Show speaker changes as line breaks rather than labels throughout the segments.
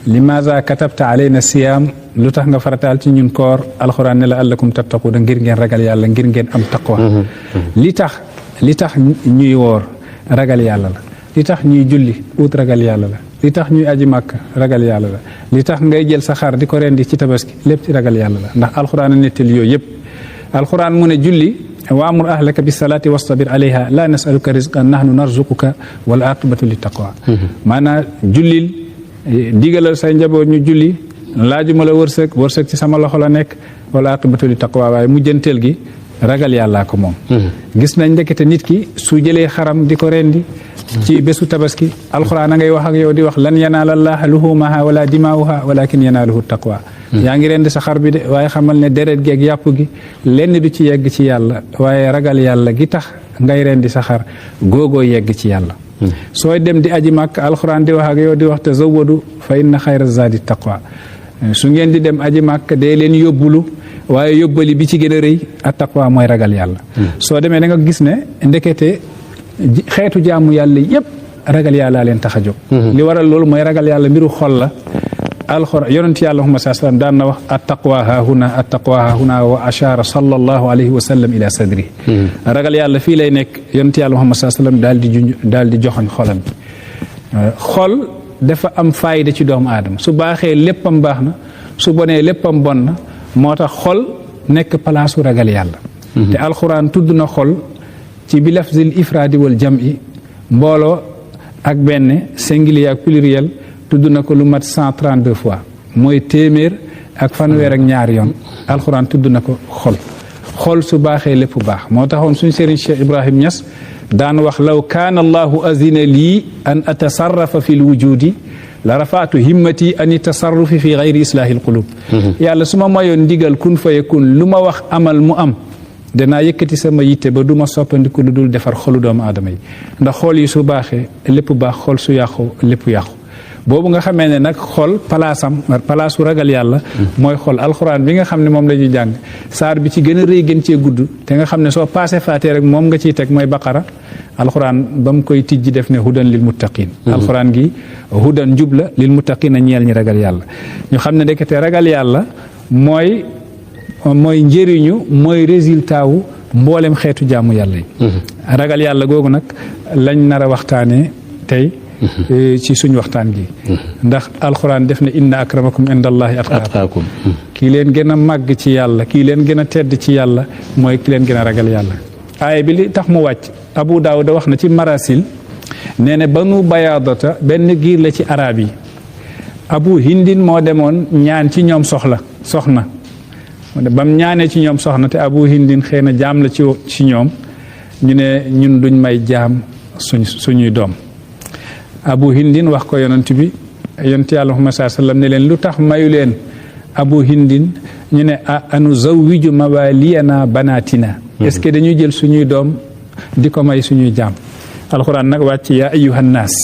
limaza katabta alayna siyaam lu tax nga farataal ci ñun koor alxuraan ne la allakum tattaquuna ngir ngeen ragal yàlla ngir ngeen am taqwa li tax ñuy woor ragal yàlla la li tax ñuy julli ut ragal yàlla la li tax ñuy aji màkk ragal yàlla la li tax ngay jël sa xar di ko rendi ci tabaski lépp ci ragal yàlla la ndax alxuraan a nettali yooyu yëpp alxuraan mu ne julli wa amur ahlaka bis salaati wastabir alayha la nasaluka rizqan nahnu narzuquka wal aqibatu lit taqwa maanaam jullil digalal say njaboot ñu julli laajuma la wërsëg ci sama loxo la nekk wala aqibatu lit taqwa waaye mujjanteel gi ragal yàllaa ko moom gis nañ ndekete nit ki su jëlee xaram di ko rendi ci bésu tabaski alxuraan a ngay wax ak yow di wax lan yanaala llaaha luhuumahaa wala dimaa'uhaa walakin yanaaluhu taqwa yaa ngi rendi sa xar bi de waaye xamal ne deret gi ak yàpp gi lenn du ci yegg ci yàlla waaye ragal yàlla gi tax ngay rendi sa xar googoo yegg ci yàlla sooy dem di aji màkk alxuraan di wax ak yow di wax tazawwadu fa inna xayra zaadi taqwa su ngeen di dem aji màkk dee leen yóbbulu waaye yóbbali bi ci gën a rëy a taqwa mooy ragal yàlla soo demee da nga gis ne ndekete xeetu jaamu yàlla yépp ragal yàlla leen tax a jóg li waral loolu mooy ragal yàlla mbiru xol la alxuraan yonent yàlla Muhammad sallallahu alayhi wa sallam daan na wax attaqwa haahuna wa ashara sallallahu alayhi wa sallam ila sadri ragal yàlla fii lay nekk yonent yàlla Muhammad sallallahu alayhi wa sallam daal di joxoñ xolam xol dafa am faayda ci doomu aadama su baaxee léppam baax na su bonee léppam bon na moo tax xol nekk palaasu ragal yàlla te alxuraan tudd na xol ci bi lafzil ifraadi wal jam'i mbooloo ak benn singulier ak pluriel tudd na ko lu mat 132 fois mooy téeméer ak fanweer ak ñaar yoon alxuraan tudd na ko xol su baaxee lépp baax moo taxoon suñ sëriñ Cheikh Ibrahim Niass daan wax law kaana allahu azina lii an atasarrafa fi l wujudi la rafaatu himmati ani tasarrufi fi gayri islaahi l qulub yàlla su ma mayoon ndigal kun fa yakun lu ma wax amal mu am danaa yëkkati sama yitte ba du ma soppandiku lu dul defar xolu doomu aadama yi ndax xool yi su baaxee lépp baax xol su yàqu lépp yàqu boobu nga xamee ne nag xol palaasu ragal yàlla mooy xol alxuraan bi nga xam ne moom la ñuy jàng saar bi ci gën a rëy gën cee gudd te nga xam ne soo paasee faatee rek moom nga ciy teg mooy baqara alxuraan ba mu koy tijji def ne hudan lil muttaqin alxuraan gi hudan njub la lil muttaqin a ñeel ñi ragal yàlla ñu xam ne ndekete ragal yàlla mooy njëriñu mooy résultat wu mboolem xeetu jaamu yàlla yi ragal yàlla googu nag lañ nar a waxtaanee tey ci suñu waxtaan gi ndax alxuraan def na inna akramakum indallahi atqaakum kii leen gën a màgg ci yàlla kii leen gën a tedd ci yàlla mooy ki leen gën a ragal yàlla aaya bi li tax mu wàcc Abu Daawuda wax na ci marasil nee na banu bayaadata benn giir la ci arab yi Abu Hindin moo demoon ñaan ci ñoom soxna bam ñaanee ci ñoom soxna te Abu Hindin xëy na jaam la ci ñoom ñu ne ñun duñ may jaam suñuy doom Abu Hindin wax ko yonent bi yonent yàlla Muhammad sallallahu alayhi wa sallam ne leen lu tax mayu leen Abu Hindin ñu ne anu zawwiju mawaliyana banatina est-ce que dañuy jël suñuy doom di ko may suñuy jaam alquran nag wàcc yaa ayyuhan naas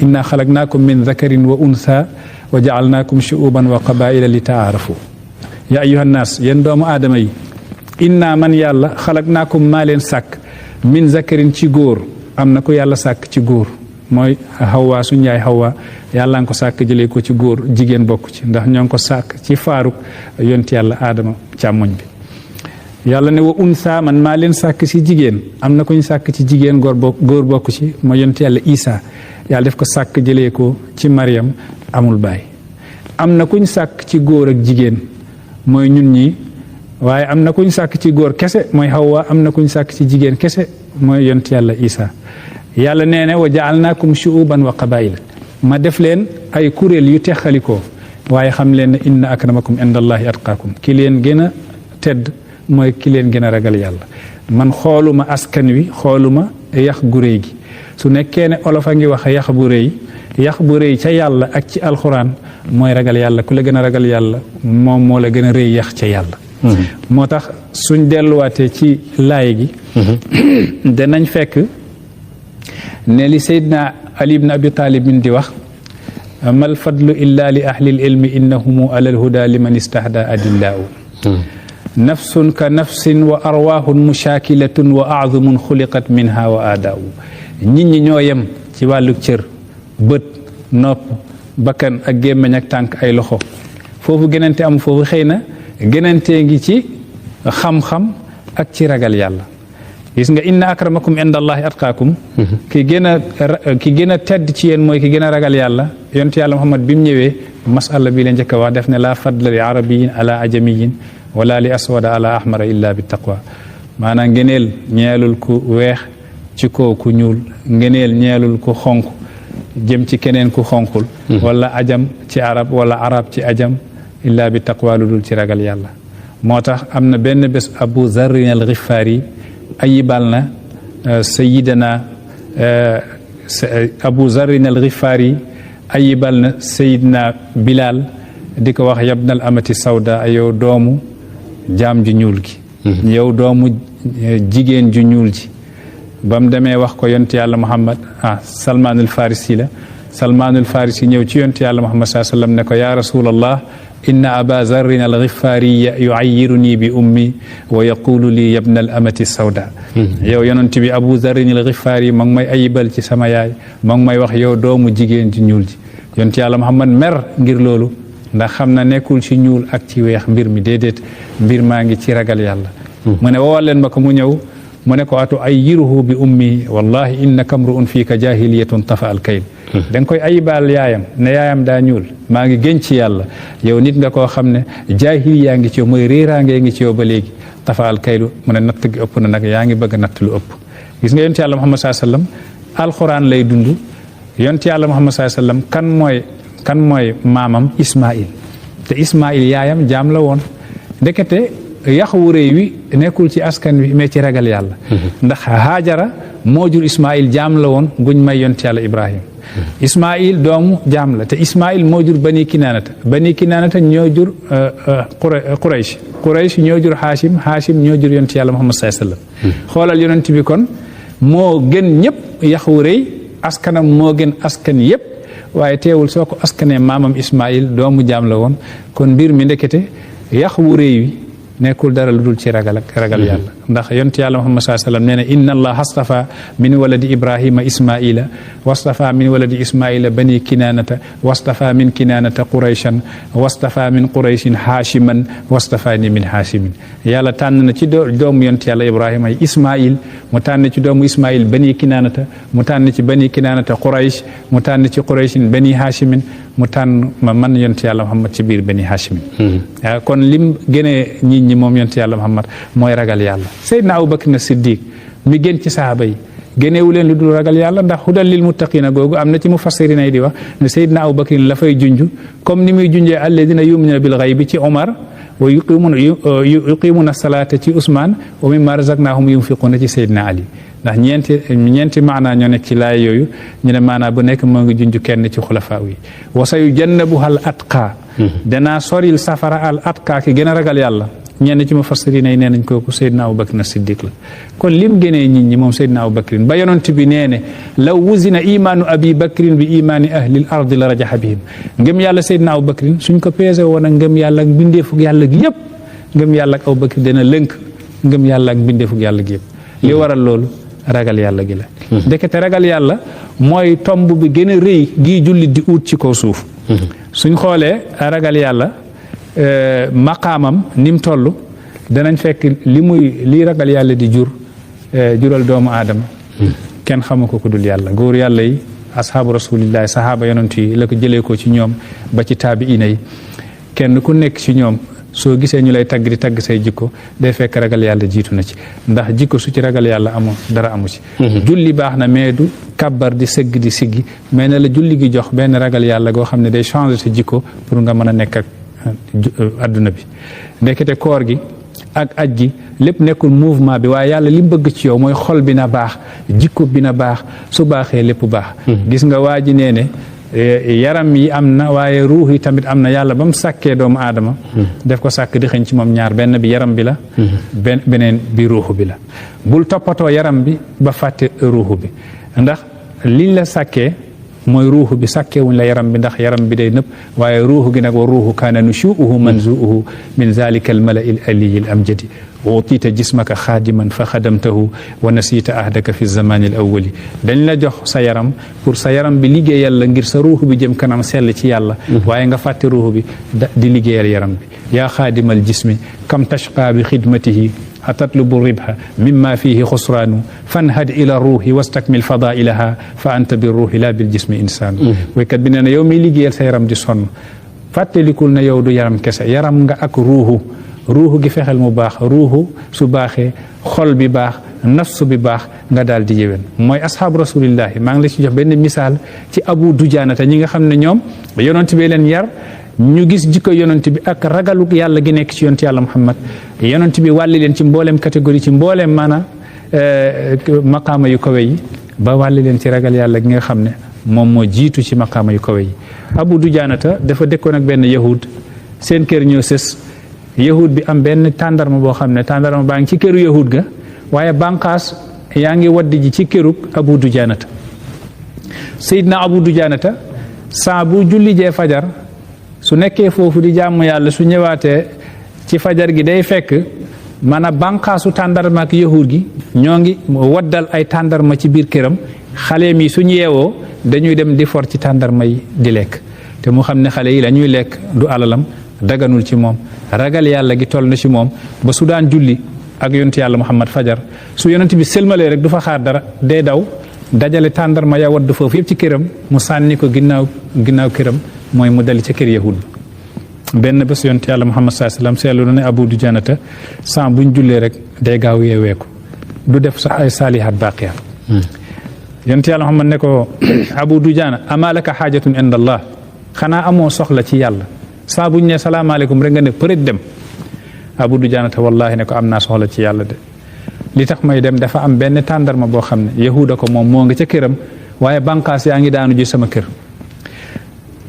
inna xalaqnaakum min dhakarin wa untha wa ja'alnaakum shu'uban wa qabaa'ila li ta'aarafu yaa ayyuhan naas yéen doomu aadama yi inna man yàlla xalaqnaakum maa leen sàkk min dhakarin ci góor am na ko yàlla sàkk ci góor mooy Hawa suñu yaay Hawa yàlla nga ko sàkk jëlee ko ci góor jigéen bokk ci ndax ñoo ngi ko sàkk ci faaruk yonti yàlla aadama càmmoñ bi yàlla ne wa unsa man maa leen sàkk ci jigéen am na ko ñu sàkk ci jigéen góor bokk ci mooy yonti yàlla Isa yàlla def ko sàkk jëlee ko ci Mariam amul baay am na ku ñu sàkk ci góor ak jigéen mooy ñun ñi waaye am na ku ñu sàkk ci góor kese mooy Hawa am na ku ñu sàkk ci jigéen kese mooy yonti yàlla Isa yàlla nee na wa ja'alnaakum shu'uban wa qabaa'ila ma def leen ay kuréel yu texalikoo waaye xam leen ne inna akramakum indallahi atqaakum ki leen gën a tedd mooy ki leen gën a ragal yàlla man xooluma askan wi xooluma yax gu réy gi su nekkee ne olof a ngi wax yax bu rëy ca yàlla ak ci alxuraan mooy ragal yàlla ku la gën a ragal yàlla moom moo la gën a rëy yax ca yàlla moo tax suñ delluwaatee ci laay gi danañ fekk ne li Seydina Ali ibn Abi Talib min di wax mal fadlu illa li ahli ilmi innahumu alal huda liman istahda adillaau nafsun ka nafsin wa arwaahun mushaakilatun wa a'zumun xuliqat minha wa aadaau nit ñi ñoo yem ci wàllu cër bët nopp bakkan ak gémmiñ ak tànk ay loxo foofu gënante am foofu xëy na gënantee ngi ci xam-xam ak ci ragal yàlla gis nga inna akramakum indallahi atqaakum ki gën a tedd ci yéen mooy ki gën a ragal yàlla yonent yàlla Muhammad bi mu ñëwee masala bi la njëkk a wax def ne la fadla li arabiyin ala ajamiyin wala li aswada ala ahmara illa bi taqwa maanaam ngeneel ñeelul ku weex ci kaw ku ñuul ngeneel ñeelul ku xonq jëm ci keneen ku xonqul wala ajam ci arab wala arab ci ajam illa bi taqwa lu dul ci ragal yàlla moo tax am na benn bés Abu Zarrin al-Ghifari ayibal na sayidana Abu Zarrin al-Ghifari ayibal na sayidna Bilal di ko wax yabnal amati sawda yow doomu jaam ju ñuul gi yow doomu jigéen ju ñuul ji ba mu demee wax ko yonent yàlla Muhammad Salmaanul Farisi la Salmaanul Farisi ñëw ci yonent yàlla Muhammad saa sallam ne ko yaa rasulallah inna aba zarrin al-Ghifari yu'ayyiruni bi ummi wa yaqulu li yabna al-amati sawda yow yonent bi Abu Zarrin al-Ghifari ma ngi may ayibal ci sama yaay ma ngi may wax yow doomu jigéen ji ñuul ji yonent yàlla Muhammad mer ngir loolu ndax xam na nekkul ci ñuul ak ci weex mbir mi déedéet mbir maa ngi ci ragal yàlla mu ne woowal leen ma ko mu ñëw mu ne ko atu ayyiruhu bi ummi wallahi innaka mru'un fiika jahiliyatun tafa al kayl da nga koy ayibaal yaayam ne yaayam daa ñuul maa ngi gën ci yàlla yow nit nga koo xam ne jaahiliyaa ngi ci yow mooy réeraangee ngi ci yow ba léegi tafa al kaylu mu ne natt gi ëpp na nag yaa ngi bëgg natt lu ëpp gis nga yonent yàlla Muhammad sallallahu alayhi wasallam alquran lay dund yonent yàlla Muhammad sallallahu alayhi wasallam kan mooy maamam Ismaïl te Ismaïl yaayam jaam la woon ndekete yax wu réy wi nekkul ci askan wi mais ci ragal yàlla ndax Haajara moo jur Ismaïl jaam la woon guñ may yonent yàlla Ibrahim Ismaïl doomu jaam la te Ismaïl moo jur bani kinaanata ñoo jur Quraysh ñoo jur Haashim ñoo jur yonent yàlla Muhammad sallallahu alayhi wasallam xoolal yonent bi kon moo gën ñëpp yax wu réy askanam moo gën askan yëpp waaye teewul soo ko askanee maamam Ismaïl doomu jaam la woon kon mbir mi ndekete yax wu réy wi nekkul dara lu dul ci ragal yàlla ndax yonent yàlla Muhammad sallallahu alayhi wasallam nee na inna allaha astafa min waladi ibrahima ismaila wastafa min waladi ismaila bani kinanata wastafa min kinanata qurayshan wastafa min qurayshin haashiman wastafani min haashimin yàlla tànn na ci doomu yonent yàlla ibrahima ay ismail mu tànn ci doomu ismail bani kinanata mu tànn ci bani kinanata quraysh mu tànn ci qurayshin bani haashimin mu tànn ma man yonent yàlla Muhammad ci biir bani haashimin kon lim gënee nit ñi moom yonent yàlla Muhammad mooy ragal yàlla Seydina Abubakar Siddiq mi gën ci sahaaba yi génneewu leen lu dul ragal yàlla ndax hudal lil muttaqina googu am na ci mufassirina yi di wax ne Seydina Abubakar la fay junj comme ni muy junjee alladina yu'minuna bil ghaybi ci Omar wa yuqimuna salata ci Ousmane wa mimma razaqnahum yunfiquna ci Seydina Ali ndax ñeenti maanaa ñoo nekk ci laay yooyu ñu ne maanaa bu nekk moo ngi junj kenn ci xulafaa yi wa sayujannabuha al atqa danaa soril safara al atqa ki gën a ragal yàlla ñenn ci mufassirina yi nee nañ kooku Seydina Abubakar Siddiq la kon lim gënee nit ñi moom Seydina Abubakar ba yonent bi nee ne law wuzina imaanu abi bakrin bi imaani ahlil ardi la rajaxa bihim ngëm yàlla Seydina Abubakar suñ ko peese woon ak ngëm yàlla ak mbindeefug yàlla gi yëpp ngëm yàlla ak Abubakar dana lënk ngëm yàlla ak mbindeefug yàlla gi yëpp li waral loolu ragal yàlla gi la ndekete ragal yàlla mooy tomb bi gën a rëy gii jullit di ut ci kaw suuf suñ xoolee ragal yàlla maqaamam ni mu toll danañ fekk li ragal yàlla di jural doomu aadama kenn xamu ko ku dul yàlla góor yàlla yi ashaabu rasulillahi sahaaba yonent yi la ko jëlee ko ci ñoom ba ci taabiina yi kenn ku nekk ci ñoom soo gisee ñu lay tagg di tagg say jikko day fekk ragal yàlla jiitu na ci ndax jikko su ci ragal yàlla amoon dara amu ci julli baax na mais du kàbbar di sëgg di siggi mais ne la julli gi jox benn ragal yàlla goo xam ne day changer sa jikko pour nga mën a nekk ak adduna bi ndekete koor gi ak aj gi lépp nekkul mouvement bi waaye yàlla li mu bëgg ci yow mooy xol bi na baax jikko bi na baax su baaxee lépp baax gis nga waa ji nee ne yaram yi am na waaye ruux yi tamit am na yàlla ba mu sàkkee doomu aadama def ko sàkk di xëñ ci moom ñaar benn bi yaram bi la beneen bi ruuxu bi la bul toppatoo yaram bi ba fàtte ruuxu bi ndax liñ la sàkkee mooy ruuxu bi sàkkewuñ la yaram bi ndax yaram bi day nëpp waaye ruuxu gi nag wa ruuxu kaana nushuuhu manzuuhu min zalika almalai al aliyi al amjadi utiita jismaka xaadiman fa xadamtahu wa nasiita ahdaka fi zamani al awali dañ la jox sa yaram pour sa yaram bi liggéeyal la ngir sa ruuxu bi jëm kanam sell ci yàlla waaye nga fàtte ruuxu bi di liggéeyal yaram bi yaa xaadimal jismi kam tashqa bi xidmatihi atatlubu ribha mimma fihi xusraanu fanhad ila ruuhi wastakmil fadailaha fa anta bi ruuhi la bil jismi insaanu waykat bi nee na yow miy liggéeyal sa yaram di sonn fàttalikul na yow du yaram kese yaram nga ak ruuxu gi fexeel mu baax ruuxu su baaxee xol bi baax nafsu bi baax nga daal di yéwén mooy ashaabu rasulillahi maa ngi la ci jox benn misaal ci abu dujaanata ñi nga xam ne ñoom yonent bi leen yar ñu gis jikko yonent bi ak ragalu yàlla gi nekk ci yonent yàlla muhammad yonent bi wàlli leen ci mbooleem catégorie ci mbooleem maanaam maqaama yu kawe yi ba wàlli leen ci ragal yàlla gi nga xam ne moom moo jiitu ci maqaama yu kawe yi abu dujaanata dafa dëkkoon ak benn yahud seen kër ñoo sës yahud bi am benn tàndarma boo xam ne tàndarma baa ngi ci këru yahud ga waaye bànqaas yaa ngi wadd ji ci kërug abu dujaanata sayidna abu dujaanata saa bu julli jee fajar su nekkee foofu di jàmm yàlla su ñëwaatee ci fajar gi day fekk maanaam bànqaasu tàndarma ak yahud gi ñoo ngi waddal ay tàndarma ci biir këram xale mi suñu yeewoo dañuy dem di for ci tàndarma yi di lekk te mu xam ne xale yi la ñuy lekk du alalam daganul ci moom ragal yàlla gi toll na ci moom ba su daan julli ak yonent yàlla muhammad fajar su yonent bi sëlmalee rek du fa xaar dara day daw dajale tàndarma ya wadd foofu yëpp ci këram mu sànni ko ginnaaw këram mooy mu dali ca kër yahud benn bés yonent yàlla muhammad sallallahu alayhi wasallam seetlu na ne abu dujaanata sans buñ jullee rek day gaaw yeeweeku du def sax ay saalihaat baaqiyaat yonent yàlla muhammad ne ko abu dujaana amaa laka xaajatun inda allah xanaa amoo soxla ci yàlla saa buñ ne salaamaaleykum rek nga ne peut dem abu dujaanata wallahi ne ko am naa soxla ci yàlla de li tax may dem dafa am benn tàndarma boo xam ne yahuda ko moom moo nga ca këram waaye bànqaas yaa ngi daanu ji sama kër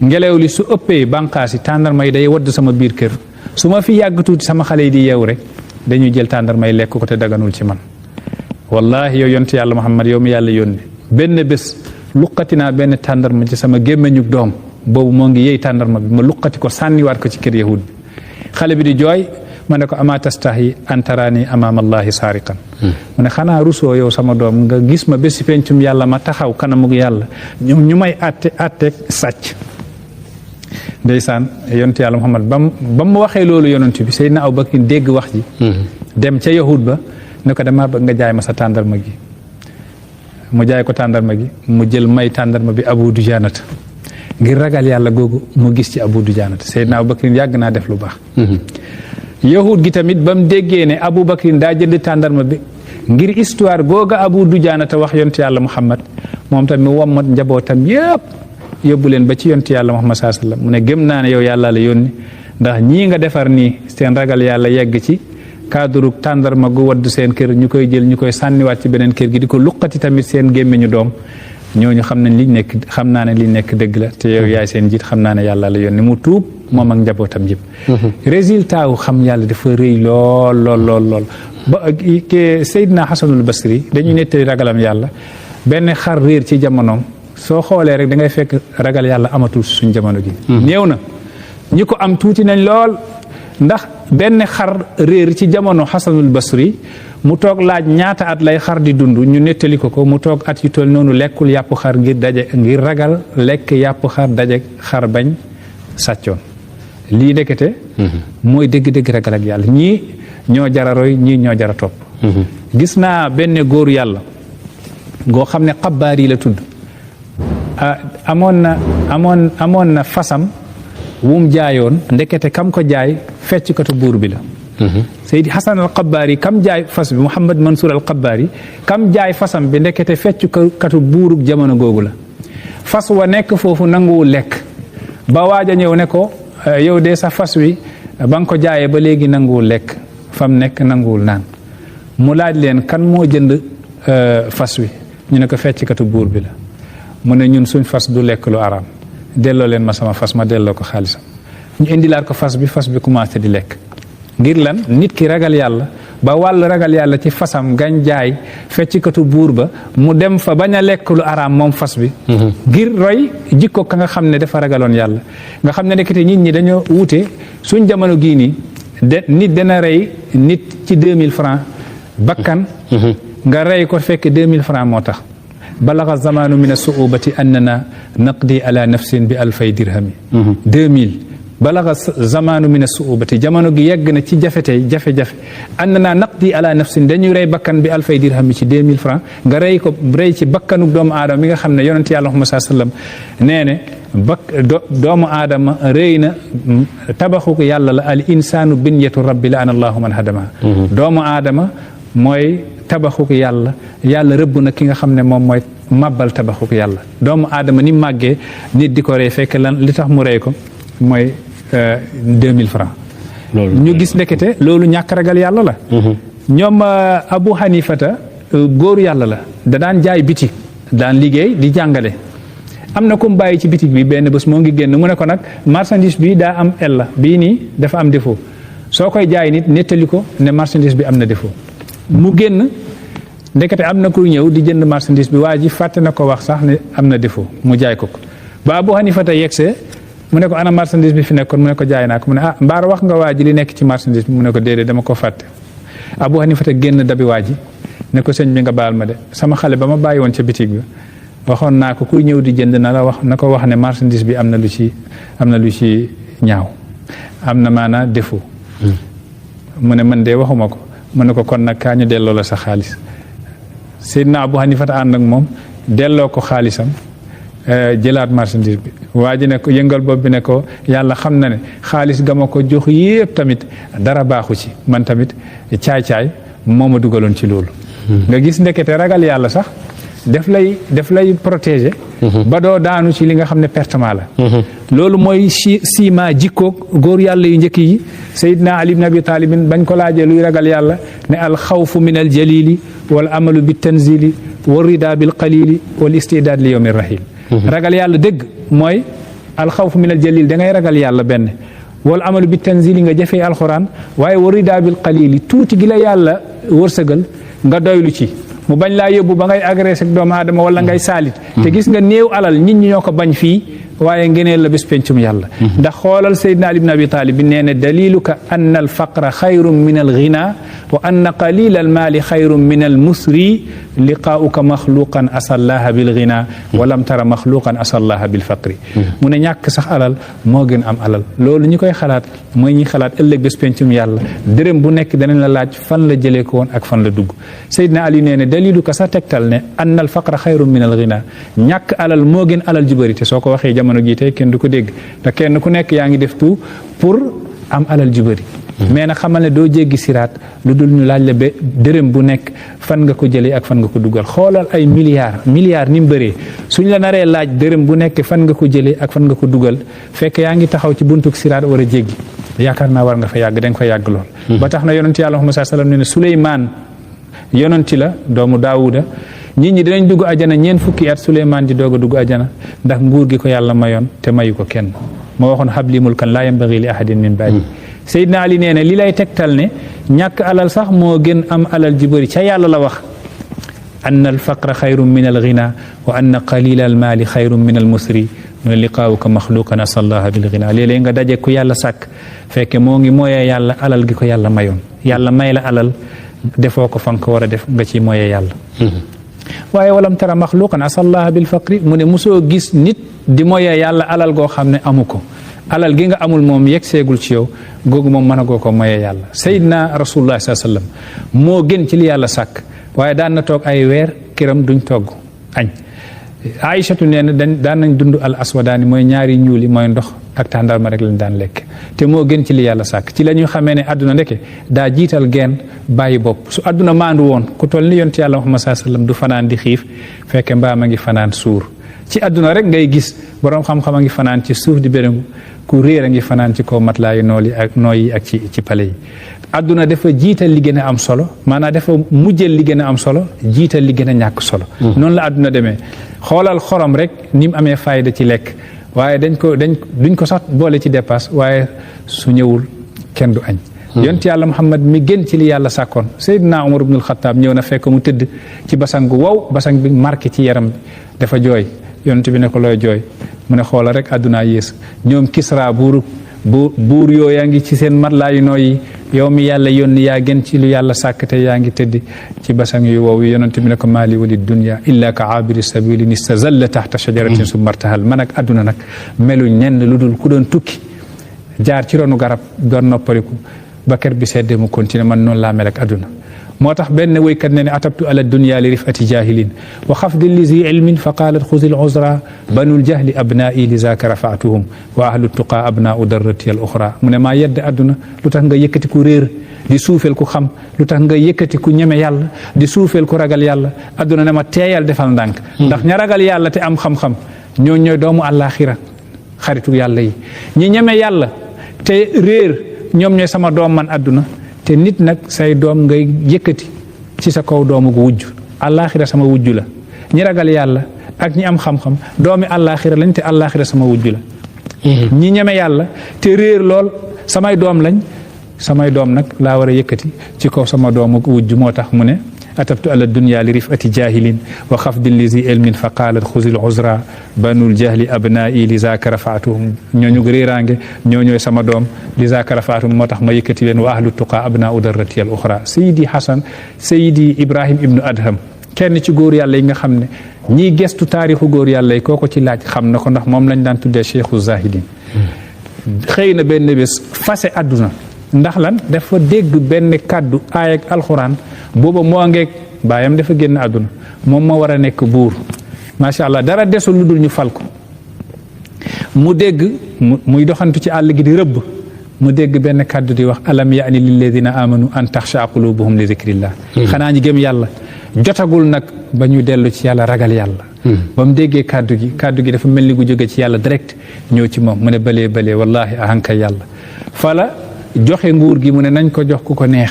ngelaw li su ëppee bànqaas yi tàndarma yi day wadd sama biir kër su ma fi yàgg tuuti sama xale yi di yeewu rek dañuy jël tàndarma yi lekk ko te daganul ci man wallahi yow yonent yàlla muhammad yow mi yàlla yónni benn bés luqati naa benn tàndarma ci sama gémmeñu doom boobu moo ngi yey tàndarma bi ma luqati ko sànniwaat ko ci kër yahud bi xale bi di jooy ma ne ko ama tastahi an tarani amaama allahi saariqan mu ne xanaa rusoo yow sama doom nga gis ma bési pencum yàlla ma taxaw kanamug yàlla ñu may atteeg sàcc ndeysaan yonent yàlla muhammad ba mu waxee loolu yonent bi Seydina Abubakar dégg wax ji dem ca yahud ba ne ko dama bëgg nga jaay ma sa tàndarma gi mu jaay ko tàndarma gi mu jël may tàndarma bi abu dujaanata ngir ragal yàlla googu mu gis ci abu dujaanata Seydina Abubakar yàgg naa def lu baax yahud gi tamit ba mu déggee ne abu bakrin daa jënd tàndarma bi ngir histoire googa abu dujaanata wax yonent yàlla muhammad moom tamit mu wommat njabootam yëpp yóbbu leen ba ci yonent yàlla muhammad sallallahu alayhi wasallam mu ne gëm naa ne yow yàlla la yónni ndax ñii nga defar nii seen ragal yàlla yegg ci cadre tàndarma gu wadd seen kër ñu koy jël ñu koy sànniwaat ci beneen kër gi di ko luqati tamit seen gémmiñu doom ñooñu xam nañ liñ nekk xam naa ne liñ nekk dëgg la te yow yaay seen jiit xam naa ne yàlla la yónni mu tuub moom ak njabootam yëpp résultat wu xam yàlla dafa rëy lool ba Seydina Hasanul Basri dañuy nettali ragalam yàlla benn xar réer ci jamonoom soo xoolee rek da ngay fekk ragal yàlla amatul suñ jamono gi néew na ñi ko am tuuti nañ lool ndax benn xar réer ci jamono Hasanul Basri mu toog laaj ñaata at lay xar di dund ñu nettali ko mu toog at yu toll noonu lekkul yàpp xar ngir ragal lekk yàpp xar daje xar bañ sàccoon lii ndekete mooy dëgg-dëgg ragal ak yàlla ñii ñoo jara roy ñii ñoo jara topp gis naa benn góor yàlla goo xam ne xabaar yi la tudd amoon na fasam wum jaayoon ndekete kam ko jaay fecckatu buur bi la Seydi Hasan al Xabaari kam jaay fas bi Mouhamad Mansour al Xabaari kam jaay fasam bi ndekete fecckatu buurub jamono googu la fas wa nekk foofu nanguwul lekk ba waaja ñëw ne ko yow de sa fas wi ba nga ko jaayee ba léegi nanguwul lekk fam nekk nanguwul naan mu laaj leen kan moo jënd fas wi ñu ne ko fecckatu buur bi la mu ne ñun suñ fas du lekk lu araam delloo leen ma sama fas ma delloo ko xaalisam ñu indilaat ko fas bi commencé di lekk ngir lan nit ki ragal yàlla ba wàll ragal yàlla ci fasam gañ jaay feccikatu buur ba mu dem fa bañ a lekk lu araam moom fas bi ngir roy jikko ka nga xam ne dafa ragaloon yàlla nga xam ne nekkati nit ñi dañoo wute suñ jamono gii nii nit dana rey nit ci 2000 francs bakkan nga rey ko fekk 2000 francs moo tax balaga zamanu min as-su'ubati annana naqdi ala nafsin bi alfay dirhami 2000 balaga zamanu min as-su'ubati jamono gi yegg na ci jafe-jafe annana naqdi ala nafsin dañuy rey bakkan bi alfay dirhami ci 2000 francs nga rey ko rey ci bakkanu doomu aadama mi nga xam ne yonent yàlla Muhammad sallam nee ne doomu aadama rëy na tabaxu ko yàlla la al insanu binyatu rabbi la ana allahu man hadama doomu aadama mooy tabaxuk yàlla rëbb na ki nga xam ne moom mooy màbbal tabaxuk yàlla doomu aadama ni màggee nit di ko rey fekk lan li tax mu rey ko mooy 2000 francs ñu gis ndekete loolu ñàkk ragal yàlla la ñoom Abu Hanifata góoru yàlla la da daan jaay bitik daan liggéey di jàngale am na ku mu bàyyi ci bitik bi benn bés moo ngi génn mu ne ko nag marchandise bi daa am ella bii nii dafa am défaut soo koy jaay nit nettali ko ne marchandise bi am na défaut mu génn ndekete am na kuy ñëw di jënd marchandise bi waa ji fàtte na ko wax sax ne am na défaut mu jaay ko ba Abu Hanifata yegsee mu ne ko ana marchandise bi fi nekkoon mu ne ko jaay naa ko mu ne mbaar wax nga waa ji li nekk ci marchandise bi mu ne ko déedéet dama ko fàtte Abu Hanifata génn dabi waa ji ne ko sëñ bi nga baal ma de sama xale ba ma bàyyi woon ca bitig bi waxoon naa ko kuy ñëw di jënd na ko wax ne marchandise bi am na lu ci ñaaw am na maanaa défaut mu ne man de waxuma ko mu ne ko kon nag kaa ñu delloo la sa xaalis Seydina Abu Hanifata ànd ak moom delloo ko xaalisam jëlaat marchandise bi waa ji ne ko yëngal bopp bi ne ko yàlla xam na ne xaalis ga ma ko jox yépp tamit dara baaxu ci man tamit caay-caay moo ma dugaloon ci loolu nga gis ndekete ragal yàlla sax daf lay protéger ba doo daanu ci li nga xam ne pertement la loolu mooy siima jikkoog góor yàlla yu njëkk yi Seydina Ali ibn Abi Talibin bañ ko laajee luy ragal yàlla ne al xawfu min al jalili wal amalu bi tanzili wa rida bil qalili wal istidaad li yawmi rahil ragal yàlla dëgg mooy al xawfu min al jalil da ngay ragal yàlla benn wal amalu bi tanzili nga jëfee alquran waaye wa rida bil qalili tuuti gi la yàlla wërsëgal nga doylu ci mu bañ laa yóbbu ba ngay agressé ak doomu aadama wala ngay saalit te gis nga néew alal nit ñi ñoo ko bañ fii waaye ngeneel la bés pencum yàlla ndax xoolal Seydina Ali ibn Abi Talib bi nee ne daliluka anna al faqra xayrun min al ghina wa anna qalila al maali xayrun min al musri liqaauka maxluqan asallaha bil ghina wa lam tara maxluqan asallaha bil faqri mu ne ñàkk sax alal moo gën am alal loolu ñi koy xalaat mooy ñi xalaat ëllëg bés pencum yàlla dërëm bu nekk danañ la laaj fan la jëlee ko woon ak fan la dugg Seydina Ali nee ne daliluka sa tegtal ne anna al faqra xayrun min al ghina ñàkk alal moo gën alal ju bëri te soo ko waxee jamono gi tey kenn du ko dégg te kenn ku nekk yaa ngi def tout pour am alal ju bëri mais nag xamal ne doo jéggi siraat lu dul ñu laaj la ba dërëm bu nekk fan nga ko jëlee ak fan nga ko dugal xoolal ay milliards ni mu bëree suñ la naree laaj dërëm bu nekk fan nga ko jëlee ak fan nga ko dugal fekk yaa ngi taxaw ci buntuk siraat war a jéggi yaakaar naa war nga fa yàgg da nga fa yàgg lool ba tax na yonent yàlla Muhammad sallallahu alayhi wa sallam ne Suleymaan yonenti la doomu Daawuda nit ñi dinañ dugg ajana ñeent fukki at Suleymaan di doog a dugg ajana ndax nguur gi ko yàlla mayoon te mayu ko kenn moo waxoon habli mulkan laa yanbaghi li ahadin min ba'di Seydina Ali nee ne li lay tegtal ne ñàkk alal sax moo gën am alal ji bëri ca yàlla la wax anna al faqra xayrun min al ghina wa anna qalila al maali xayrun min al musri mu liqaawuka maxluqan asallaha bil ghina léeg-léeg nga daje ku yàlla sàkk fekke moo ngi mooyee yàlla alal gi ko yàlla mayoon yàlla may la alal defoo ko fa nga ko war a def nga ci mooyee yàlla waaye walam tara maxluqan asallaha bil faqri mu ne mosoo gis nit di mooyee yàlla alal goo xam ne amu ko alal gi nga amul moom yegg seegul ci yow googu moom mën a goo ko moyee yàlla Seydina Rasulullah sallallahu alayhi wasallam moo gën ci li yàlla sàkk waaye daan na toog ay weer këram duñ togg añ Aïchatu nee na daan nañ dund al aswadaani mooy ñaari ñuuli mooy ndox ak tàndarma rek lañ daan lekk te moo gën ci li yàlla sàkk ci la ñuy xamee ne àdduna ndeke daa jiital geen bàyyi bopp su àdduna maandu woon ku toll ni yonent yàlla Muhammad sallallahu alayhi wasallam du fanaan di xiif fekke mbaam a ngi fanaan suur ci àdduna rek ngay gis boroom xam-xam a ngi fanaan ci suuf di béréngu ku réer a ngi fanaan ci kaw matlaayu nooy yi ak ci pale yi àdduna dafa jiital li gën a am solo maanaam dafa mujjal li gën a am solo jiital li gën a ñàkk solo noonu la àdduna demee xoolal xorom rek ni mu amee fayda ci lekk waaye duñ ko sax boole ci dépasse waaye su ñëwul kenn du añ yonent yàlla Muhammad mi gën ci li yàlla sàkkoon Seydina Umar ibnul Xattaab ñëw na fekk mu tëdd ci basang gu wow basang bi marqué ci yaram bi dafa jooy yonent bi ne ko looy jooy mu ne xoola rek àddunaa yées ñoom Kisra buur yoo yaa ngi ci seen matlaa yu nooy yi yow mi yàlla yónni yaa gën ci lu yàlla sàkk te yaa ngi tëdd ci basang yu wow yi yonent bi ne ko maali wali dunya illa ka abiri sabilin istazalla taxta shajaratin summa irtahal man ak àdduna nag meluñ ñenn lu dul ku doon tukki jaar ci ronu garab doon noppaliku ba kër bi seddee mu continué man noonu laa mel ak àdduna moo tax benn woykat ne ne atabtu ala dunya li rifati jahilin wa xafdi li zi ilmin fa qaalat xuzil uzra banul jahli abnaa'i li zaaka rafaatuhum wa ahlu tuqaa abnaau darrati al uxra mu ne maa yedd àdduna lu tax nga yëkkati ku réer di suufeel ku xam lu tax nga yëkkati ku ñeme yàlla di suufeel ku ragal yàlla àdduna ne ma teeyal defal ndànk ndax ña ragal yàlla te am xam-xam ñoo ñooy doomu àllaaxira xaritu yàlla yi ñi ñeme yàlla te réer ñoom ñooy sama doom man àdduna te nit nag say doom ngay yëkkati ci sa kaw doomu gu wujj àllaaxira sama wujj la ñi ragal yàlla ak ñi am xam-xam doomi àllaaxira lañ te àllaaxira sama wujj la ñi ñeme yàlla te réer lool samay doom lañ samay doom nag laa war a yëkkati ci kaw sama doomu gu wujj moo tax mu ne atabtu ala dunya li rifati jahilin wa xafdi li zi ilmin fa qaalat xuzil uzra banul jahli abnaa'i li zaaka rafaatuhum ñooñu réeraange ñoo ñooy sama doom li zaaka rafaatuhum moo tax ma yëkkati leen wa ahlu tuqaa abnaa'u darrati al uxra sayidi Hasan sayidi Ibrahim ibnu Adham kenn ci góor yàlla yi nga xam ne ñiy gestu taarixu góor yàlla yi kooko ci laaj xam na ko ndax moom lañ daan tuddee cheikhu zahidin xëy na benn bés fase àdduna ndax lan dafa dégg benn kàddu aay ak alxuraan booba moo ngeeg baayam dafa génn àdduna moom moo war a nekk buur macha allah dara desul lu dul ñu fal ko mu dégg muy doxantu ci àll gi di rëbb mu dégg benn kàddu di wax alam yaani lilladina amanu an taxsha qulubuhum li zikrillah xanaa ñi gëm yàlla jotagul nag ba ñu dellu ci yàlla ragal yàlla ba mu déggee kàddu gi dafa mel ni gu jóge ci yàlla direct ñëw ci moom mu ne balee wallahi ahanka yàlla fala joxe nguur gi mu ne nañ ko jox ku ko neex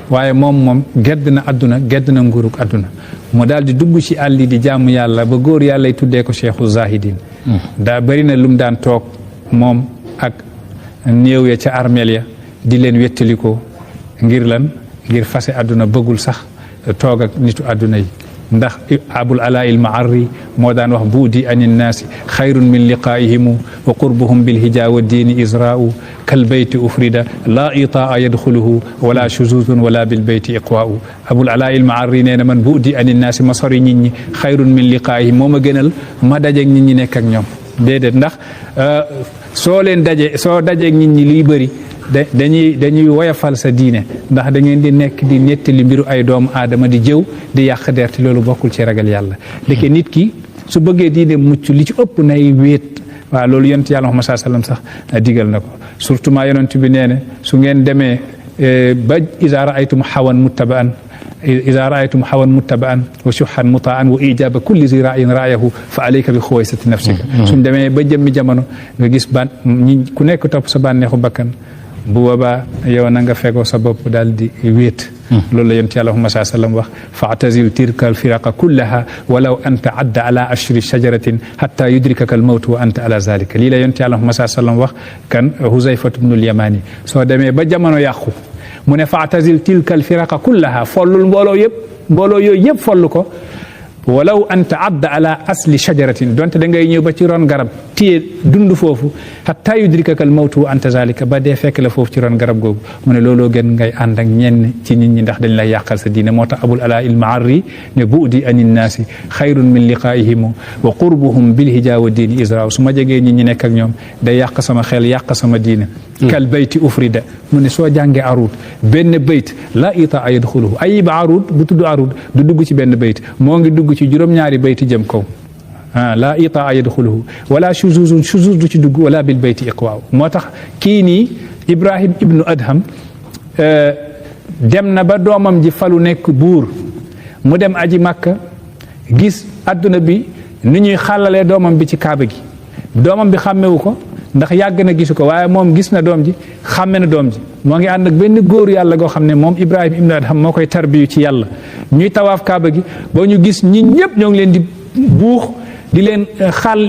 waaye moom gedd na àdduna gedd na nguuruk àdduna mu daal di dugg ci àll di jaamu yàlla ba góor yàlla y tuddee ko cheikhu zahidin daa bëri na lu mu daan toog moom ak néew ya ca armeel ya di leen wettalikoo ngir lan ngir fase àdduna bëggul sax toog ak nitu àdduna yi ndax abul alaa il maarri moo daan wax buudi an innaasi xayrun min liqaa'ihimu wa qurbuhum bilhijaa wa diini israa'u kal bayti ufrida laa itaa yadxuluhu wala shuzuzun wala bil bayti iqwaa'u abul alaa il maarri nee na man buudi an innaasi ma sori nit ñi xayrun min liqaa'ihim moo ma gënal ma dajeeg nit ñi nekk ak ñoom déedéet ndax soo dajeeg nit ñi liy bëri dañuy woyafal sa diine ndax da ngeen di nekk di nettali mbiru ay doomu aadama di jëw di yàq der te loolu bokkul ci ragal yàlla deke nit ki su bëggee diine mucc li ci ëpp nay wéet waaw loolu yonent yàlla Muhammad sallam sax digal na ko surtout maa yonent bi nee ne su ngeen demee ba iza raaytum hawan muttaba'an wa shuhan mutaan wa ijaba kulli zi ra'yin ra'yahu fa alayka bi xuwaysati nafsika suñ demee ba jëmmi jamono nga gis ku nekk topp sa bànneexu bakkan bu boobaa yow na nga fegoo sa bopp daal di wéet loolu la yonent yàlla Muhammad sallam wax fa'tazil tilka alfiraqa kullaha walaw an ta'adda ala ashri shajaratin hatta yudrikaka almawt wa anta ala zalika lii la yonent yàlla Muhammad sallam wax kan Huzayfatu bnul Yamani soo demee ba jamono yàqu mu ne fa'tazil tilka alfiraqa kullaha follul mbooloo yooyu yëpp foll ko walaw an ta'adda ala asli shajaratin donte da ngay ñëw ba ci ron garab téye dund foofu hatta yudrikaka al mawtu wa anta zalika ba dee fekk la foofu ci ron garab googu mu ne looloo gën ngay ànd ak ñenn ci nit ñi ndax dañ lay yàqal sa diine moo tax abul alaa il maarri ne bu'di anin naasi xayrun min liqaa'ihim wa qurbuhum bil hijaa wa diini israaw su ma jegee nit ñi nekk ak ñoom day yàq sama xel yàq sama diine kal bayti ufrida mu ne soo jàngee arud benn bayt la itaa yadxuluhu ayiba arud bu tudd arud du dugg ci benn bayt moo ngi dugg ci juróom-ñaari bayti jëm kaw la itaa yadxuluhu wala shuzuz du ci dugg wala bil bayti iqwaaw moo tax kii nii Ibrahim ibnu Adham dem na ba doomam ji falu nekk buur mu dem aji Makka gis adduna bi ni ñuy xàllalee doomam bi ci kaaba gi doomam bi xàmmewu ko ndax yàgg na gisu ko waaye moom gis na doom ji xàmme na doom ji moo ngi ànd ak benn góor yàlla goo xam ne moom Ibrahim ibnu Adham moo koy tarbiyu ci yàlla ñuy tawaaf kaaba gi ba ñu gis ñi ñëpp ñoo ngi leen di buux di leen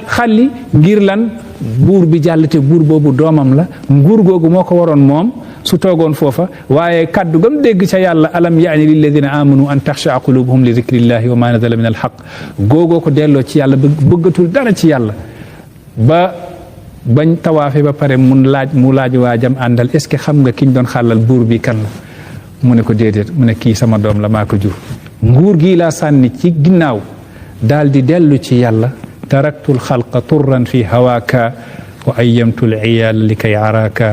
xalli ngir lan buur bi jàll te buur boobu doomam la nguur googu moo ko waroon moom su toogoon foofa waaye kaddu gam dégg ca yàlla alam yaani lilladina amanu an taxshaa qulubuhum li dikrillahi wa ma nazala min alxaq googoo ko delloo ci yàlla bëggatul dara ci yàlla ba bañ tawaafe ba pare mu laaj waajam àndal est-ce que xam nga ki ñu doon xàllal buur bi kan la mu ne ko déedéet mu ne kii sama doom la maa ko jur nguur gii laa sànni ci ginnaaw daal di dellu ci yàlla taraktul xalqa turran fi hawaaka wa ayyamtul iyaal li kay araaka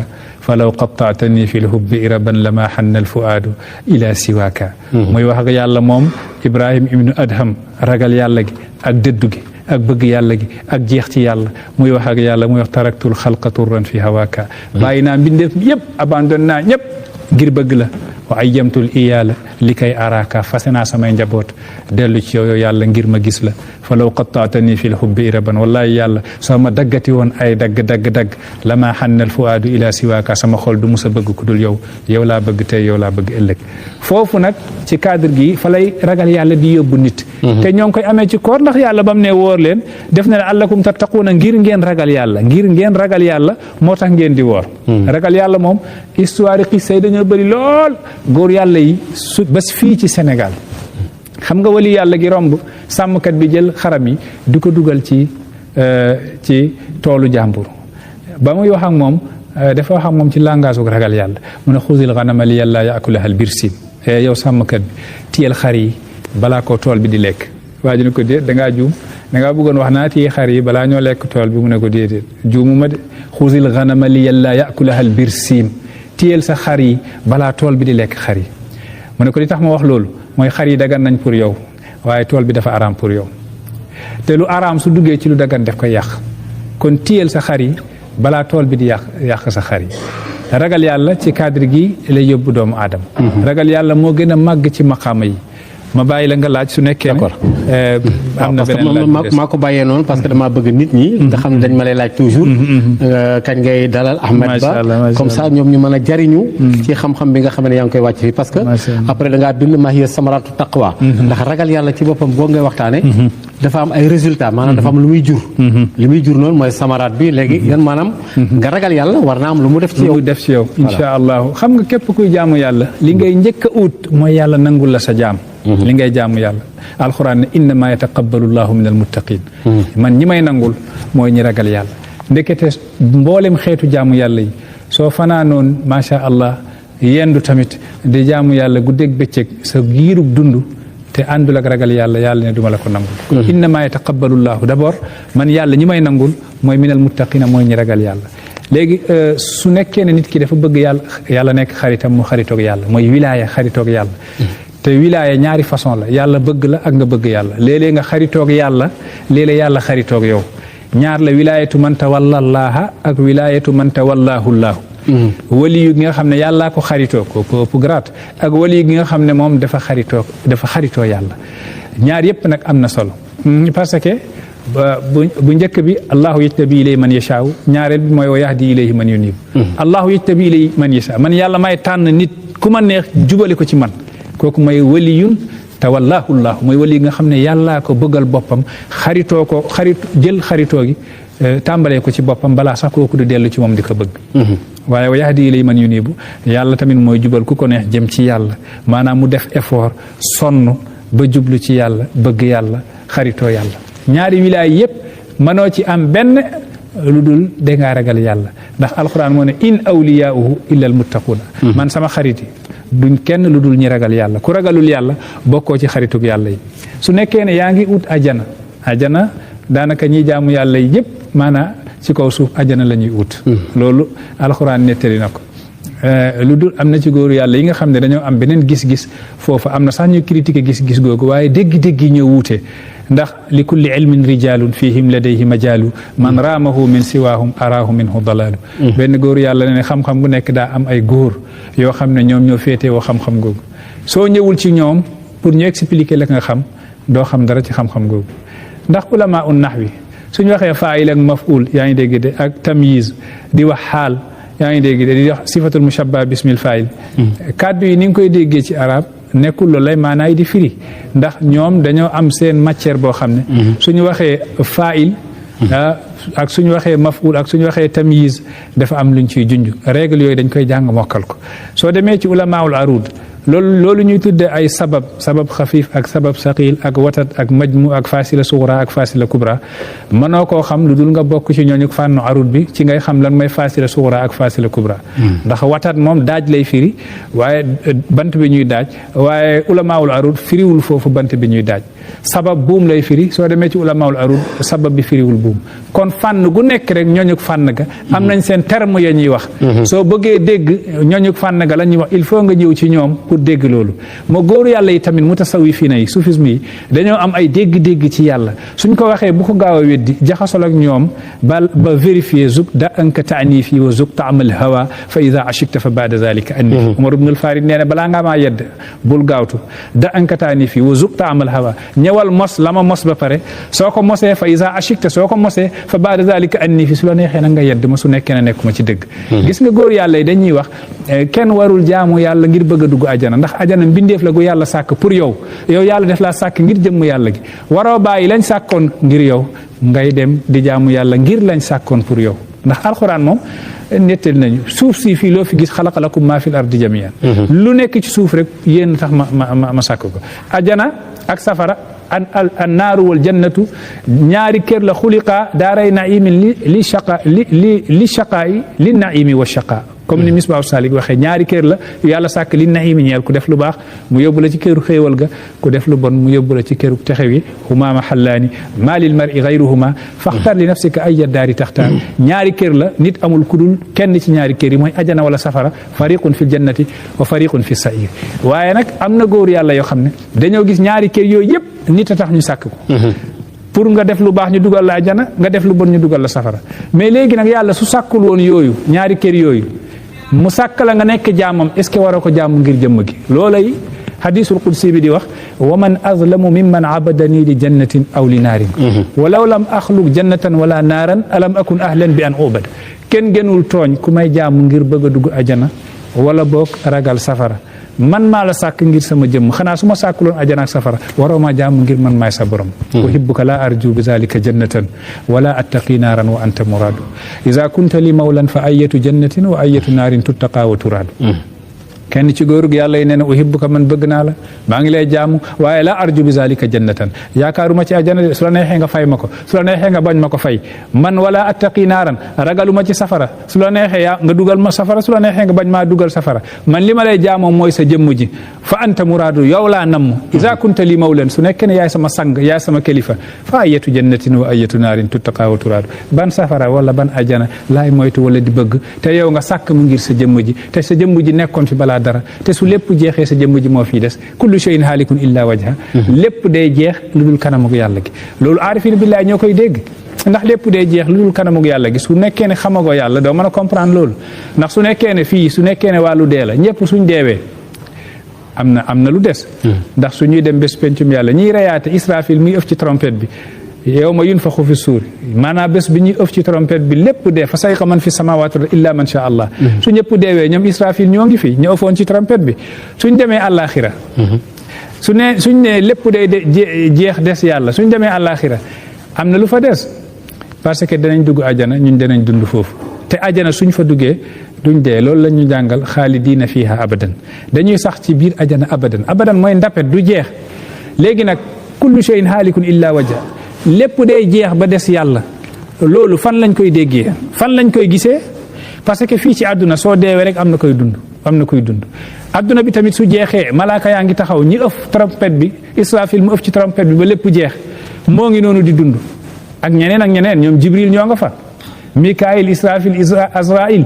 falaw qattaatani fi lhubbi iraban lama xanna alfuaadu ila siwaaka muy wax ak yàlla moom Ibrahim ibnu Adham ragal yàlla gi ak dëddu gi ak bëgg yàlla gi ak jeex ci yàlla muy wax ak yàlla muy wax taraktul xalqa turran fi hawaaka bàyyi naa mbindeef yëpp abandonné naa ñëpp ngir bëgg la wa ayyamtul iyaala li kay araaka fase naa samay njaboot dellu ci yow yàlla ngir ma gis la fa law qattaatani fi lhubbi iraban wallahi yàlla soo ma daggati woon ay dagg lama xannal fuaadu ila siwaaka sama xol du musa bëgg ku dul yow laa bëgg tey yow laa bëgg ëllëg foofu nag ci cadre gi fa lay ragal yàlla di yóbbu nit te ñoo ngi koy amee ci koor ndax yàlla bam ne wóor leen def na ne allakum tattaquuna ngir ngeen ragal yàlla moo tax ngeen di woor ragal yàlla moom histoire xissa yi dañoo bëri lool góor yàlla yi bés fii ci Sénégal xam nga wali yàlla gi romb sàmmkat bi jël xaram yi di ko dugal ci toolu jàmbur ba muy wax ak moom dafa wax ak moom ci langage gu ragal yàlla mu ne xuzil ganama li yàlla yaakulaha al birsin yow sàmmkat bi tiyel xar yi balaa ko tool bi di lekk waa ji ne ko déet dangaa juum dangaa bëggoon wax naa téye xar yi balaa ñoo lekk tool bi mu ne ko déedéet juumu ma de xuzil ganama li yàlla yaakulaha al birsin tiyel sa xar yi balaa tool bi di lekk xar yi mu ne ko li tax ma wax loolu mooy xar yi dagan nañ pour yow waaye tool bi dafa araam pour yow te lu araam su duggee ci lu dagan def koy yàq kon tiyel sa xar yi balaa tool bi di yàq sa xar yi ragal yàlla ci cadre gi lay yóbbu doomu aadama ragal yàlla moo gën a màgg ci maqaama yi ma bàyyi la nga laaj su nekkee ne am na beneen laaj
maa ko bàyyee noonu parce que damaa bëgg nit ñi nga xam ne dañ ma lay laaj toujours kañ ngay dalal Ahmed Ba comme ça ñoom ñu mën a jariñu ci xam-xam bi nga xam ne yaa ngi koy wàcc fii parce que après da ngaa bind ma hiya samaratu taqwa ndax ragal yàlla ci boppam boo ngay waxtaane dafa am ay résultats maanaam dafa am lu muy jur li muy jur noonu mooy samaraat bi léegi yan maanaam nga ragal yàlla war naa am lu mu def ci yow
insha allahu xam nga képp kuy jaamu yàlla li ngay njëkk a ut mooy yàlla nangul la sa jaam li ngay jaamu yàlla alxuraan ne innama yataqabbalu llahu min almuttaqin man ñi may nangul mooy ñi ragal yàlla ndekete mboolem xeetu jaamu yàlla yi soo fanaanoon macha allah yendu tamit di jaamu yàlla guddeeg bëccëg sa giirug dund te àndul ak ragal yàlla ne duma la ko nangul innama yataqabbalu llahu d'abord man yàlla ñi may nangul mooy min almuttaqina mooy ñi ragal yàlla léegi su nekkee ne nit ki dafa bëgg yàlla nekk xaritam mu xaritoog yàlla mooy wilaaya xaritoog yàlla te wilaaya ñaari façon la yàlla bëgg la ak nga bëgg yàlla léeg-léeg nga xaritoog yàlla léeg-léeg yàlla xaritoog yow ñaar la wilaayatu man tawalla llaaha ak wilaayatu man tawallaahu llaahu waliyu gi nga xam ne yàllaa ko xaritoo ko ëpp grade ak waliyu gi nga xam ne moom dafa xaritoo yàlla ñaar yépp nag am na solo parce que bu njëkk bi allahu yajtabi ilay man yashaaw ñaareel bi mooy wa yahdi ilayhi man yunib allahu yajtabi ilay man yashaaw man yàlla may tànn nit ku ma neex jubale ko ci man kooku mooy waliyun tawallaahu llaahu mooy wali nga xam ne yàllaa ko bëggal boppam jël xaritoo gi tàmbalee ko ci boppam balaa sax kooku du dellu ci moom di ko bëgg waaye wa yahdi ilay man yunibu yàlla tamit mooy jubal ku ko neex jëm ci yàlla maanaam mu def effort sonn ba jublu ci yàlla bëgg yàlla xaritoo yàlla ñaari wilaay yépp mënoo ci am benn lu dul dangaa ragal yàlla ndax alquran moo ne in awliyaauhu illa almuttaquuna man sama xarit yi duñ kenn lu dul ñi ragal yàlla ku ragalul yàlla bokkoo ci xaritug yàlla yi su nekkee ne yaa ngi ut ajana daanaka ñi jaamu yàlla yi yëpp maanaa ci kaw suuf ajana la ñuy ut loolu alxuraan nettali na ko lu dul am na ci góoru yàlla yi nga xam ne dañoo am beneen gis-gis foofu am na sax ñu critiquer gis-gis googu waaye dégg-dégg yi ñoo wuute ndax li kulli ilmin rijalun fihim ladayhi majalu man raamahu min siwaahum araahu minhu dalaalu benn góoru yàlla ne xam-xam bu nekk daa am ay góor yoo xam ne ñoom ñoo féetewoo xam-xam googu soo ñëwul ci ñoom pour ñu expliquer la nga xam doo xam dara ci xam-xam googu ndax ulama un nahwi suñu waxee faa'il ak maf'ul yaa ngi dégg de ak tamyiz di wax xaal yaa ngi dégg de di wax sifatul mushabba bismil faa'il kàddu yi ni nga koy déggee ci arab nekkul loolu lay maanaay di firi ndax ñoom dañoo am seen matière boo xam ne suñu waxee faa'il ak suñu waxee maf'ul ak suñu waxee tamyiz dafa am luñ ciy junj règle yooyu dañ koy jàng mokkal ko soo demee ci ulamaul arud loolu ñuy tudde ay sabab xafiif ak sabab saqil ak watat ak majmu ak fasila sughra ak fasila kubra mënoo koo xam lu dul nga bokk ci ñooñu fànnu arud bi ci ngay xam lan mooy fasila sughra ak fasila kubra ndax watat moom daaj lay firi waaye bant bi ñuy daaj waaye ulamaul arud firiwul foofu bant bi ñuy daaj sabab buum lay firi soo demee ci ulamaul arud sabab bi firiwul buum kon fànn gu nekk rek ñooñu fànn ga am nañ seen terme ya ñuy wax soo bëggee dégg ñooñu fànn ga la ñuy wax il faut nga ñëw ci ñoom pour dégg loolu moo góoru yàlla yi tamit mutasawwifiina yi soufisme yi dañoo am ay dégg-dégg ci yàlla suñ ko waxee bu ko gaaw a weddi jaxasol ak ñoom ba vérifier zuk da anka taanifi wa zuk taamal hawa fa ida ashikta fa baada zalika annifi Umar ibn al-Farid nee na balaa ngaa maa yedd bul gaawtu da anka taanifi wa zuk taamal hawa ñëwal mos la ma mos ba pare soo ko mosee fa ida ashikta soo ko mosee fa baada zalika annifi su la neexee na nga yedd ma su nekkee ne nekkuma ci dëgg gis nga góor yàlla yi dañuy wax kenn warul jaamu yàlla ngir bëgg a dugg ajana ndax ajana mbindeef la gu yàlla sàkk pour yow yàlla def laa sàkk ngir jëmm yàlla gi waroo bàyyi lañ sàkkoon ngir yow ngay dem di jaamu yàlla ngir lañ sàkkoon pour yow ndax alxuraan moom nettal nañu suuf si fii loo fi gis xalaqa lakum maa fil ardi jamian lu nekk ci suuf rek yéen tax ma sàkk ko ajana ak safara an naaru wal jannatu ñaari kër la xuliqa daaray naimin li shaqaa'i li naimi wa shaqa comme ni Misbaahu Saalik waxee ñaari kër la yàlla sàkk li naimi ñeel ku def lu baax mu yóbbu la ci këru xéewal ga ku def lu bon mu yóbbu la ci këru texe wi huma mahallaani maa lil mar'i gayruhuma faxtar li nafsika ayya daari taxtaar ñaari kër la nit amul kudul kenn ci ñaari kër yi mooy ajana wala safara fariqun fil jannati wa fariqun fi sair waaye nag am na góor yàlla yoo xam ne dañoo gis ñaari kër yooyu yëpp nit a tax ñu sàkk ko pour nga def lu baax ñu dugal la ajana nga def lu bon ñu dugal la safara mais léegi nag yàlla su sàkkul woon yooyu ñaari kër yooyu mu sàkk la nga nekk jaamam est ce que waroo ko jaamu ngir jëmm gi loolay hadisul qudsi bi di wax wa man azlamu mimman abadani li jannatin aw li naarin walaw lam axluq jannatan wala naaran alam akun ahlan bi an ubad kenn gënul tooñ ku may jaamu ngir bëgg a dugg ajana wala boog ragal safara man maa la sàkk ngir sama jëmm xanaa su ma sàkkuloon ajana ak safara waroo maa jaamu ngir man maay sa borom uhibbuka la arju bi zalika jannatan wala attaqi naaran wa anta muradu iza kunta li mawlan fa ayatu jannatin wa ayatu naarin tuttaqa wa turadu kenn ci góorug yàlla yi nee na uhibbuka man bëgg naa la maa ngi lay jaamu waaye la arju bi zalika jannatan yaakaaruma ci ajana de su la neexee nga fay ma ko su la neexee nga bañ ma ko fay man wala attaqi naaran ragaluma ci safara su la neexee yaa nga dugal ma safara su la neexee nga bañ maa dugal safara man li ma lay jaamoo mooy sa jëmm ji fa anta muraadu yow laa namm iza kunta li mawlan su nekkee ne yaay sama sang yaay sama kilifa fa ayatu jannatin wa ayatu naarin tuttaqa wa turaadu ban safara wala ban ajana laay moytu wala di bëgg te yow nga sàkk mu ngir sa jëmm ji te sa jëmm ji nekkoon fi balaa dara te su lépp jeexee sa jëmm ji moo fii des kullu shay'in haalikun illa wajha lépp day jeex lu dul kanamug yàlla gi loolu aarifin billahi ñoo koy dégg ndax lépp day jeex lu dul kanamug yàlla gi su nekkee ne xamagoo yàlla doo mën a comprendre loolu ndax su nekkee ne fii su nekkee ne wàllu dee la ñëpp suñ deewee am na lu des ndax su ñuy dem bés pencum yàlla ñiy reyaate Israfil muy ëf ci trompette bi yawma yunfaxu fi suur maanaam bés bi ñuy ëf ci trompette bi lépp dee fa sayqa man fi samawati illa man sha allah su ñëpp deewee ñoom Israfil ñoo ngi fi ñu ëfoon ci trompette bi suñ demee àllaaxira suñ ne lépp day jeex des yàlla suñ demee àllaaxira am na lu fa des parce que danañ dugg ajana ñun danañ dund foofu te ajana suñ fa duggee duñ dee loolu la ñu jàngal xaalidiina fiiha abadan dañuy sax ci biir ajana abadan mooy ndapet du jeex léegi nag kullu shay'in haalikun illa wajha lépp day jeex ba des yàlla loolu fan lañ koy déggee fan lañ koy gisee parce que fii ci àdduna soo deewee rek am na koy dund àdduna bi tamit su jeexee malaaka yaa ngi taxaw ñi ëf trompette bi Israfil mu ëf ci trompette bi ba lépp jeex moo ngi noonu di dund ak ñeneen ñoom Jibril ñoo nga fa Mikaayil Israfil Azraïl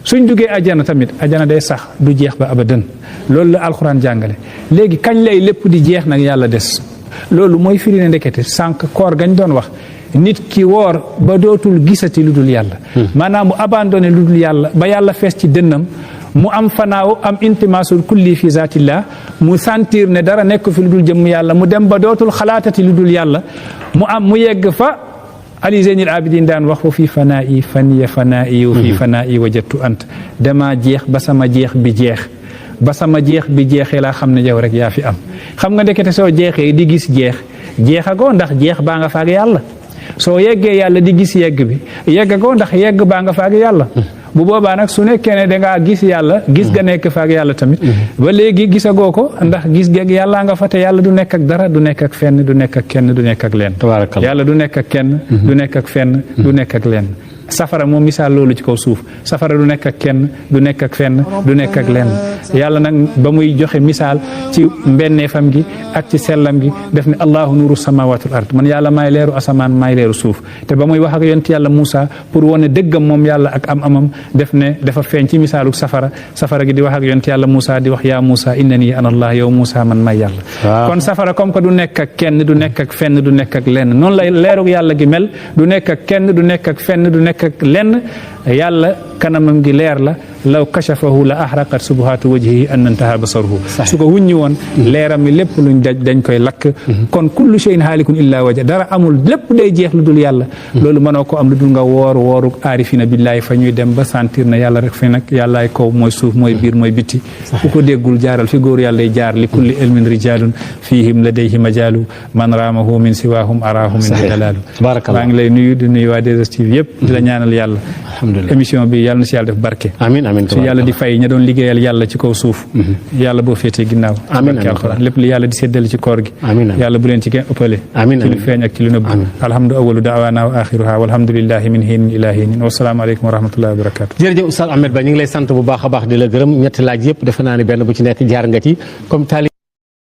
suñ duggee ajana tamit ajana day sax du jeex ba abadan loolu la alxuraan jàngale léegi kañ lay lépp di jeex nag yàlla des loolu mooy firi ne ndekete sànq koor gañ doon wax nit ki woor ba dootul gisati lu dul yàlla maanaam mu abandonné lu dul yàlla ba yàlla fees ci dënnam mu am fanaaw am intimaasul kulli fi zaatillah mu sentir ne dara nekk fi lu dul jëmm yàlla mu dem ba dootul xalaatati lu dul yàlla mu yegg fa Ali Zeynil Abidin daan wax wa fi fanaa'i faniya fanaa'i wa fi fanaa'i wajadtu ant dama jeex ba sama jeex bi jeex ba sama jeex bi jeexee laa xam ne yow rek yaa fi am xam nga ndekete soo jeexee di gis jeexagoo ndax jeex baa nga faak yàlla soo yeggee yàlla di gis yegg bi yegg ko ndax yegg baa nga fa ak yàlla bu boobaa nag su nekkee ne dangaa gis yàlla gis nga nekk fa ak yàlla tamit ba léegi gisagoo ko ndax gis geeg yàllaa nga fa te yàlla du nekk ak dara du nekk ak fenn du nekk ak kenn du nekk ak leen yàlla du nekk ak kenn du nekk ak fenn du nekk ak leen safara moom misaal loolu ci kaw suuf safara du nekk ak kenn du nekk ak fenn du nekk ak lenn yàlla nag ba muy joxe misaal ci mbenneefam gi ak ci sellam gi def ne allahu nuuru samawati wal ard man yàlla maay leeru asamaan maay leeru suuf te ba muy wax ak yonent yàlla Moussa pour wane dëggam moom yàlla ak amam def ne dafa feeñ ci misaalu safara gi di wax ak yonent yàlla Moussa di wax yaa Moussa innani ana allah yow Moussa man may yàlla kon safara comme que du nekk ak kenn du nekk ak fenn du nekk ak lenn noonu lay leeru yàlla gi mel du nekk ak kenn du nekk ak fenn du nekk ak lenn yàlla kanamam gi leer la law kashafahu la ahraqat subhatu wajhihi an intaha basaruhu su ko wuññi woon leeram mi lépp luñ daj dañ koy lakk kon kullu shay'in haalikun illa wajha dara amul lépp day jeex lu dul yàlla loolu mënoo ko am lu dul nga wooru aarifina billahi fa ñuy dem ba sentir na yàlla rek fi nag yàllaay kaw mooy suuf mooy biir mooy bitti ku ko déggul jaaral fi góor yàlla jaar li kulli ilmin rijalun fihim ladayhi majalu man raamahu min siwahum arahu min dalalu maa ngi lay nuyu di nuyu waa 2STV yëpp di la ñaanal yàlla émission bi yàlla na si yàlla def barke amiin su yàlla di fay ña doon liggéeyal yàlla ci kaw suuf yàlla boo féetee ginnaaw barke alxuraan lépp li yàlla di séddale ci koor gi yàlla bu leen ci kenn ëppale ci lu feeñ ak ci lu nëbb alhamdu awalu daawaana wa axiruha walhamdulillahi min hiinin ila hiinin wasalaamu aleykum wa rahmatullahi wa barakatu
jërëjëf Oustaz Ahmed Ba ñu ngi lay sant bu baax a baax di la gërëm ñetti laaj yëpp defe naa ne benn bu ci nekk jaar nga ci comme